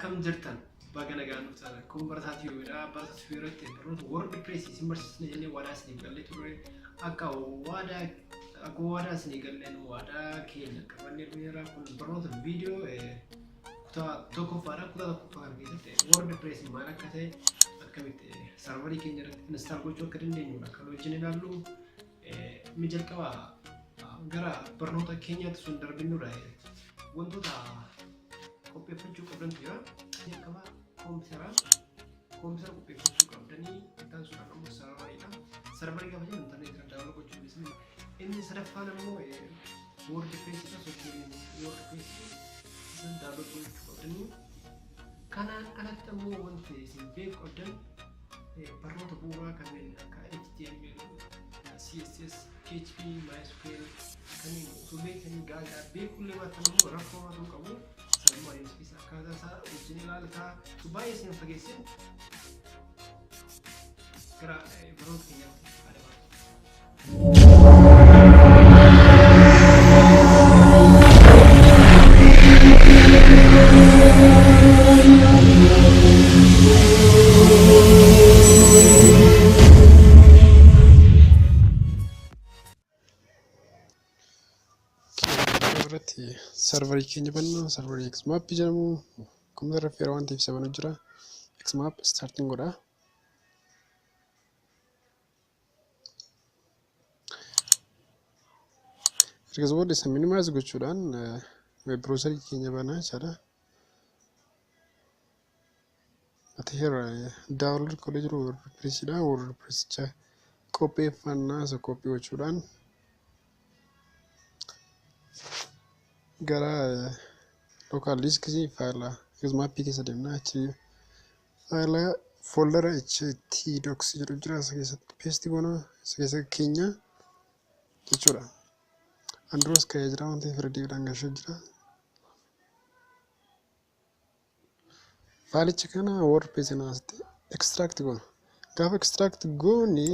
Akkam jirtan? Baga nagaan dhuftan. Kun Barataa Tiyuudha. Barataa Tiyuu irratti barnoota WordPress isin barsiisna jennee waadaa isiniif gallee turre. Akka waadaa akka waadaa isinii galleen waadaa keenya qabannee dhufneerra. Kun barnoota viidiyoo kutaa tokkoffaadha. Kutaa tokkoffaa kana keessatti WordPress maal akka ta'e, akkamitti sarvarii keenya irratti install gochuu akka dandeenyudha kan wajjin ilaallu. Mi jalqaba gara barnoota keenyaatti sun darbinnudha. Wantoota qopheeffachuu qabdantu jira. Jalqaba koompitara qopheeffachuu qabdanii, itti aansuudhaan ammoo sarvariidha. Sarvarii gaafa jennu intarneetii irra download gochuu dandeessan. Inni sadaffaan ammoo WordPress dha. Softweeriin WordPress isin download gochuu qabdanii. Kanaan alatti ammoo wanti isin beekuu qabdan barnoota bu'uuraa kanneen akka HTML, CSS, PHP, MySQL kanneen osoo beektanii gaariidha. Beekuullee baattan immoo rakkoo matuu qabu. Sanimmoo adeemsa keessa akkaataa isaa wajjin ilaaltaa. Baay'ee isin fageessin, gara barnoota keenyaatti adeemaa. Irratti sarvarii keenya banna. Sarvarii Xmap jedhamu kompiitara feera waan ta'eef isa banu jira. Xmap starting godha. Ergas booda isa minimize gochuudhaan web browserii keenya banaa jechaadha. Ati here download godhee jiru WordPress dha. WordPressicha qopheeffannaa isa copy gochuudhaan gara local disk faayila Xmap keessa deemna. Achi faayila foldera htdocs jedhu jira, isa keessatti paste goona, isa keessa keenya jechuudha. Androos ka'ee jira waan ta'eef irra gashee jira. Faayilicha kana WordPress kana asitti extract goona. Gaafa extract goone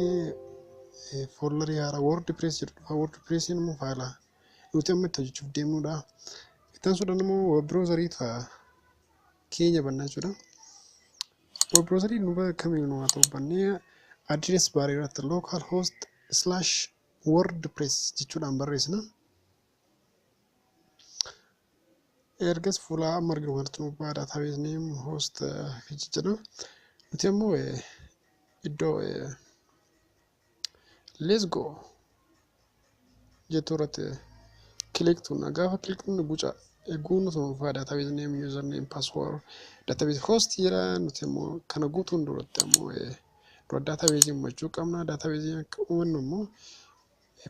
folderii haaraa WordPress jedhu dhufa. WordPress immoo faayila nuti amma itti hojjechuuf deemnudha. Itti aansuudhaan immoo web browserii keenya bannaa jechuudha. Web browserii nu kamiin haa ta'u bannee address bar irratti localhost/wordpress jechuudhaan barreessina. Ergas fuula amma arginu kanatti nu ba'a, database name, host jedha. Nuti ammoo iddoo "let's go" jettu irratti click tunna. Gaafa click tunne guca eeguun sun faa database name, user name, password, database host jedha. Nuti ammoo kana guutuun duratti ammoo dura database uumachuu qabna. Database akka uumannu immoo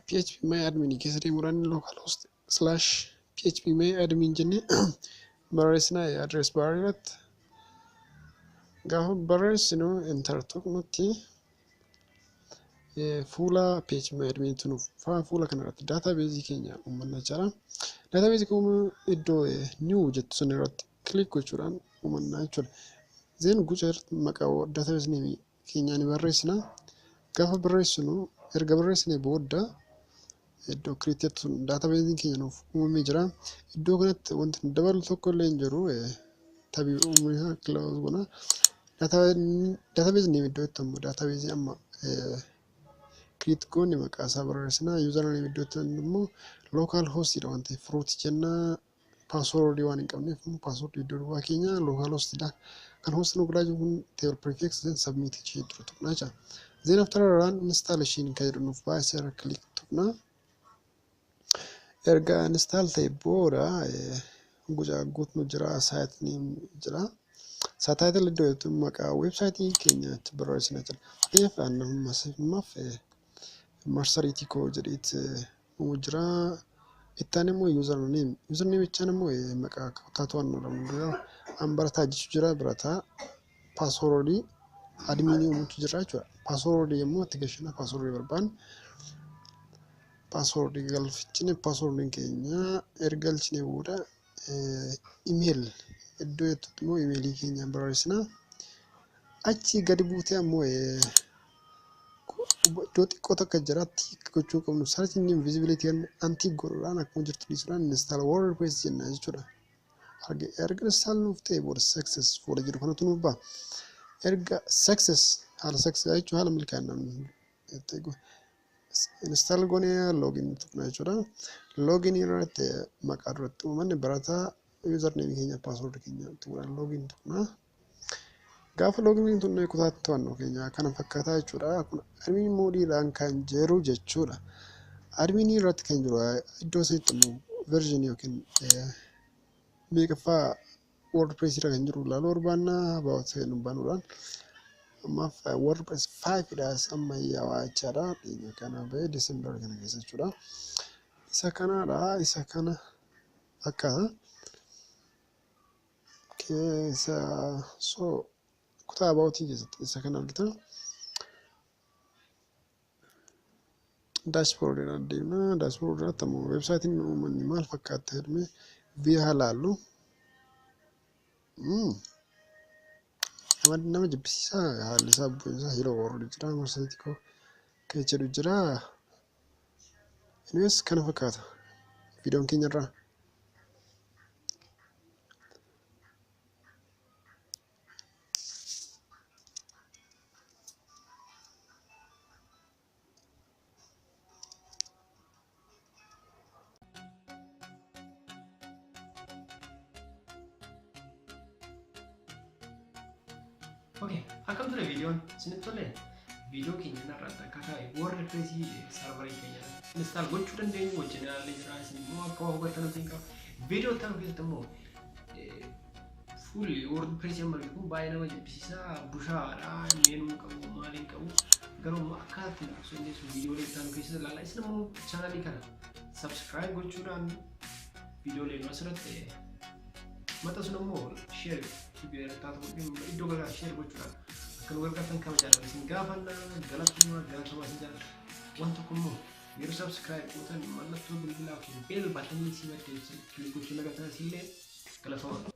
PHP my admin keessa deemuudhaan localhost/php my admin jennee barreessina address bar irratti. Gaafa barreessinu enter tuqnutti fuula PHP my admin nuuf fuula kanarratti database keenya uummanna jechaadha. Database uumuu iddoo "new" jettu sun irratti click gochuudhaan uummanna jechuudha. Then guca irratti maqaa database name keenya ni barreessina. Gaafa barreessinu, erga barreessinee booda iddoo create sun database keenya nuuf uumamee jira. Iddoo kanatti wanti nu dabalu tokko illee hin jiru. Tabii uumamee isaa close goona. Database name iddoo itti ammoo database amma create goone maqaa isaa barreessina. User name iddoo itti immoo local host dha waan ta'eef root jenna. Password waan hin qabneef immoo password iddoo duwwaa keenya local host dha. Kan host nu godhaa jiru kun table prefix, then submit ishee dura tuqna jecha. Then after run installation kan jedhu nuuf ba'a, isa irra click tuqna. Erga install ta'e booda guca guutnu jira, site name jira. Site title iddoo jettu maqaa websaayitii keenya itti barreessina jira. Fakkeenyaaf ammaaf marsariitii koo jedheet uumuu jira. Itti aanee immoo user name. User name jechaan immoo maqaa kutaa to'annoo an barataa jechuu jira, barataa passwordii adminii uumutu jira jechuudha. Passwordii immoo itti galchina, passwordii barbaanne. Passwordii galchine, passwordiin keenya erga galchine booda email iddoo jettutti immoo emailii keenya barreessina. Achi gadi buutee ammoo iddoo xiqqoo takka jira tick gochuu qabnu, search engine visibility untick godhuudhaan akkuma jirtu dhiisuudhaan install WordPress jenna jechuudha. Erga install nuuf ta'e booda success fuula jedhu kanatu nuuf ba'a. Erga success, haala success jechuun haala milkaa'inaan install goonee, login tuqna jechuudha. Login irratti maqaa duratti uumanne barataa, username keenya, password keenya tuquudhaan login tuqna. Gaafa login tuqne kutaa to'annoo keenya kana fakkaataa jechuudha. Kun admin modeiidhaan kan jiru jechuudha. Admin irratti kan jiru iddoo sanitti immoo version yookiin meeqaffaa WordPress irra kan jiru ilaaluu barbaanna, about nu banuudhaan. Ammaaf WordPress 5 dha, ammayyaawaa jechaadha. Dhiyeenya kana bahee, December kana keessa jechuudha. Isa kanaadha, isa kana fakkaata. Keessa so kutaa aboutii keessatti isa kana argita. Dashboard irra deemna. Dashboard irratti ammoo websiteiin uummanni maal fakkaata jedhamee view haa laallu. Nama jibbisiisaa haalli isaa, bu'een isaa hello world jira, marsariitii koo kan jedhu jira. Anyways, kana fakkaata viidiyoon keenya irraa. Okay, akkam ture viidiyoon? Isinitti tolee? Viidiyoo keenya irratti akkaataa WordPress serverii keenya install gochuu dandeenyu wajjin ilaallee jira. Isin immoo akka waa hubattan abdiin qaba. Viidiyoo itti aanu keessatti immoo fuulli WordPress amma argitu kun baay'ee nama jibbisiisa. Bushaadha, menu qabu, maaliin qabu. Garuu immoo akkaataa ittiin qabsoo dandeessu viidiyoolee itti aanu keessatti ilaalla. Isin immoo channelii kana subscribe gochuudhaan, viidiyoolee nu asirratti maxxansuun immoo share iddoo garagaraa share gochuudhaan akka nu gargaartan kabajaadhaan isin gaafanna. Galatoomaa, galatoomaa isin jaalladha. Waan tokko immoo, yeroo subscribe gootan mallattoo bilbilaa yookiin bell buttonii si maddeessu click gochuun agartan illee. Galatoomaa.